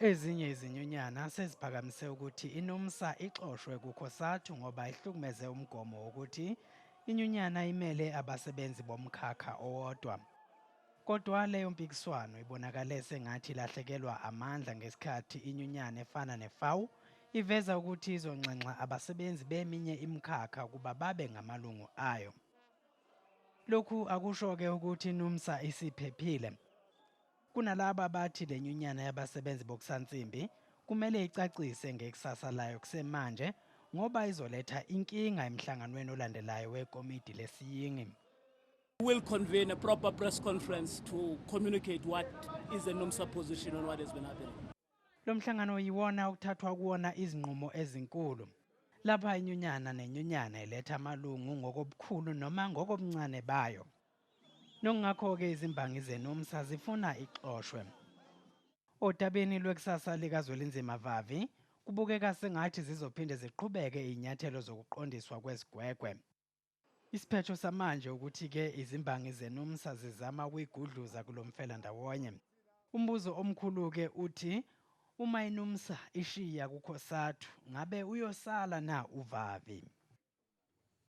Ezinye izinyunyana seziphakamise ukuthi iNUMSA ixoshwe kuCOSATU ngoba ihlukumeze umgomo wokuthi inyunyana imele abasebenzi bomkhakha owodwa. Kodwa leyo mpikiswano ibonakale sengathi ilahlekelwa amandla ngesikhathi inyunyana efana neFAWU iveza ukuthi izonxenxa abasebenzi beminye imikhakha ukuba babe ngamalungu ayo. Lokhu akusho-ke ukuthi iNUMSA isiphephile. Kunalabo abathi le nyunyana yabasebenzi bokusansimbi kumele icacise ngekusasa layo kusemanje ngoba izoletha inkinga emhlanganweni olandelayo wekomidi lesiyingi. Will convene a proper press conference to communicate what is the NUMSA position on what has been happening. Lo mhlangano yiwona okuthathwa kuwona izinqumo ezinkulu. Lapha inyunyana nenyunyana iletha amalungu ngokobukhulu noma ngokobuncane bayo. Nokungakho-ke izimbangi zeNUMSA zifuna ixoshwe. Odabeni lwekusasa likaZwelinzima Vavi kubukeka sengathi zizophinde ziqhubeke izinyathelo zokuqondiswa kwezigwegwe. Isiphetho samanje ukuthi-ke izimbangi zeNUMSA zizama ukuyigudluza kulo mfelandawonye. Umbuzo omkhulu-ke uthi uma iNUMSA ishiya kuCOSATU ngabe uyosala na uVavi?